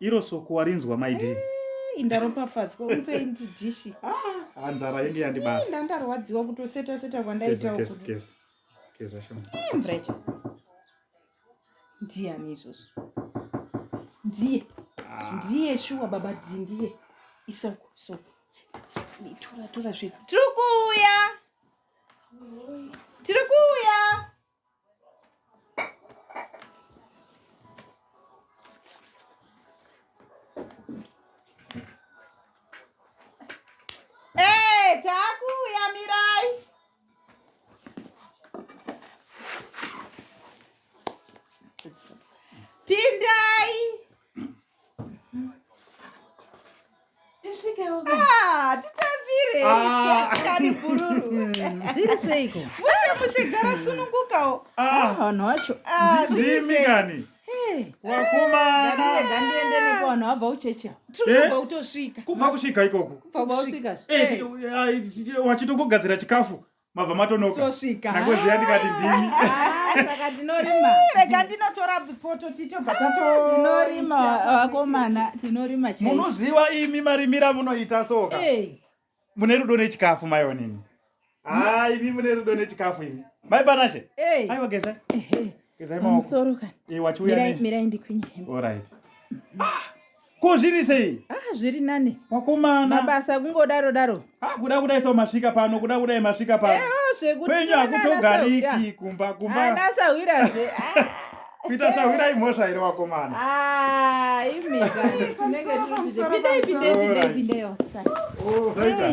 Iro soko warinzwa maidi. Eh, indaropafadzwa unzei ndidhishi. Ah, nzara yenge yandibata. Eh, ndandarwadziwa kutoseta seta kwandaita uku. Geza, geza shama. Eh, mvura yacho. Ndiani izvozvo? Ndiye. Ah. Ndiye shuwa baba D ndiye. Isa uko so. Tora tora zve. Tiri kuuya. Tiri kuuya. Eh, takuuya mirai. Pindai. Ah, titambire Ah. kani bhururu Zviri seiko? mushe mushe gara sunungukawo Ah, Vanhu vacho. Ah, zviri ndimi sei? kani Hey. wakomana Ndarega ndiende nepo vanhu vabva kuchechi. Tiri Eh? kubva kutosvika kubva kusvika ikoko Kubva Kubva kusvika. kusvika zve. Eh, wachitongogadzira chikafu mabva matonoka tosvika nangoziya ndikati ndimi Ah, saka tinorima. rega ndinotora poto titobva tato Tinorima vakomana, tinorima chaizvo. munoziva imi marimira munoita soka Hey. mune rudo nechikafu maionini ha imi mune rudo nechikafu imi mai panashe Hey. aiwa gezai Ehe. gezai maoko Pamusoro kani. Eh, wachiuya Mirai ne mirai ndikwinye hembe. alright Ah, ko zviri sei Ah, zviri nane. wakomana Mabasa kungodaro daro. Ah, kuda kudai so masvika pano kuda kudai masvika pano Zvekuti kwenyu hakutogariki kumba kumba Ana sahwira zve. Ah. kuita sahwira imhosva here wakomana Ah, imi kani. Tinenge Pamusoro, tiri pamusoro, pindai pindai pindai Alright. pindai. vasikana. Oh, zvaita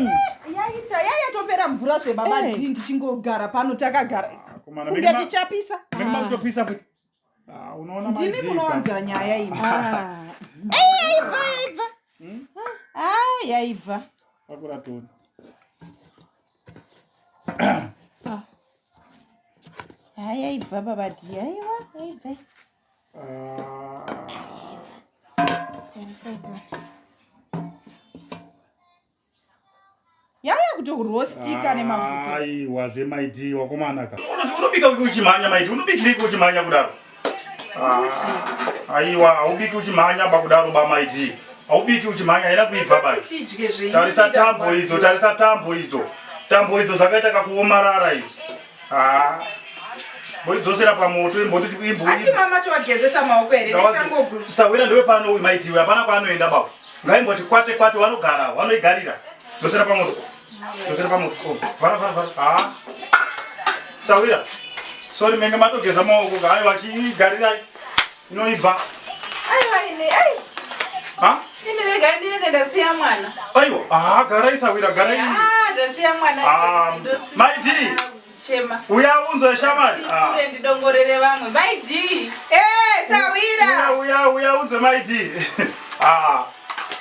yaita yayatopera mvura zvebaba Eh. d ndichingogara pano takagara Wakomana, kunge menge ma- tichapisa menge makutopisa futi Ah, unoona ndimi maidii munowanza nyaya imi Ah. yaibva yaibva Hmm? ah yaibva Pakura toni. Ah. ha yaibva baba d aiwa yaibva Ah, tarisai tione yaya kutorostika nemafuta Aiwa zvemaidii wakomana ka. Unobika uchimhanya maidi, unobikirei uchimhanya kudaro? Ah, Aiwa, haubiki uchimhanya ba kudaro ba maidi. Haubiki uchimhanya haina kuibva ba. tidye zvenyu Tarisa tambo idzo, tarisa tambo idzo. Tambo idzo dzakaita kakuomarara idzi. Ah. Mboidzosera pamoto imbonditi imbo. ati mama tiwagezesa maoko here nechangoguru Sawira ndiwe pano uyu maitiwe hapana kwaanoenda baba. Ngaimboti kwate kwate vanogara, vanoigarira. Dzosera pamoto. Dzosera pamoto. Oh, vhara vhara vhara. Ah. Sawira. Sorry menge matogeza maoko ka. Aiwa chiigarirai. Inoibva. Aiwa ini, ai. Ha? Ini rega ndiende ndasiya mwana. Aiwa. Ah, garai Sawira, garai. Ah, ndasiya mwana. Ah, Ndosiya Mai D. Chema. Uya unzwe shamari. Ah. Ndipfure ndidongorere vamwe. Mai D. Eh, sawira Uya uya uya unzwe maiti. Ah.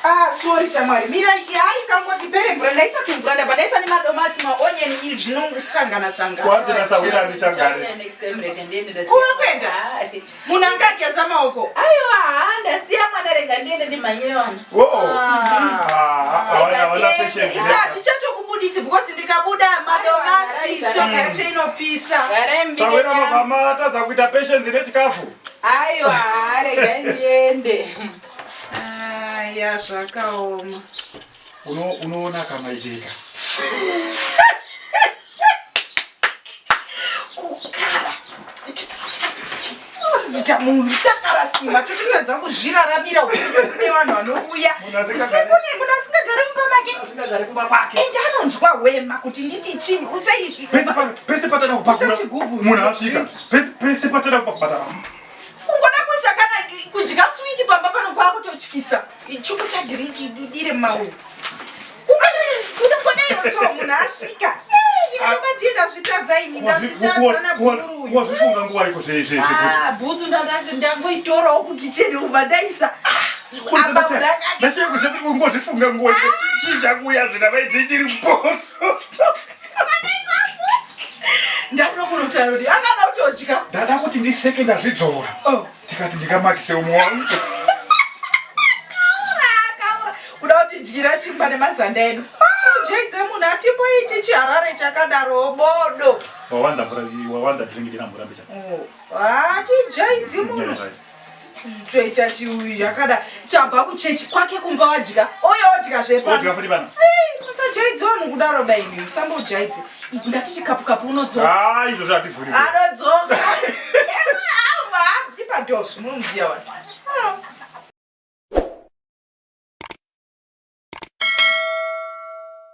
ah sorry chamwari mira hai kangoti pere mvura ndaisati mvura ndabva ndaisa nemadomasi maonyeni iri zvinongosangana sangana Kwati na Sawira ndichagare. Chauya next time rega ndiende ndasiya. Kuva kuenda? Ah. munhu angageza maoko Aiwa, ah, ndasiya mwana rega ndiende ndimhanyire vana. Wo. Ah, hawana hawana patience. isa tichatokubudisi because ndikabuda madomasi Aiwa, stofu yacho inopisa Garai mbike Sawira nyama. mabva matadza kuita patience nechikafu. Aiwa, rega ndiende. aya zvakaoma Unoona kamaitika. kukara takarasima tototadza kuzviraramira upenyu kune vanhu vanouya Munhu asingagari- usiku nemunhu asingagari mumba make Asingagari kumba kwake. ende anonzwa hwema kuti nditi chii utsei Pese pa- pese patada kupakura. Utsa chigubu. Munhu asvika. Pese- Pese patada kupakura. kungoda kuisa kana kudya switi pamba pano kwakutotyisa chuku chadhiringi dudire mumauyu kunongodaiwo so munhu asvika ndobadii ndazvitadza ini ndazvitadza nabhururuyu Wazvifunga nguva iko zve zve zve. Ah, bhutsu ndangoitorawo kukicheni ubva ndaisa apa munhu akati Ndashiye kuzve kungozvifunga nguva iko chii chakuuya zvina maiti chiri poto. ndakuda kunotaura kuti akada kutodya Ndada kuti ndiseke ndazvidzora. Oh. Tikati ndikamakise umwe wangu. Kaura, kaura. kuda kuti dyira chingwa nemazanda edu ujaidze munhu atimboiti chiharare chakadaro bodo Wawanza mvura wawanza drink dina mvura mbicha. Oh, hatijaidzi munhu Right. Toita chiuyu yakada tabva kuchechi kwake kumba wadya oyo odya zveodya futi pana musajaidze vanhu kudaro baimi musambojaidze ndati chikapukapu unodzoka ah, izvozvo hativhuri anodzoka ipadosvi munomuziva vanhu.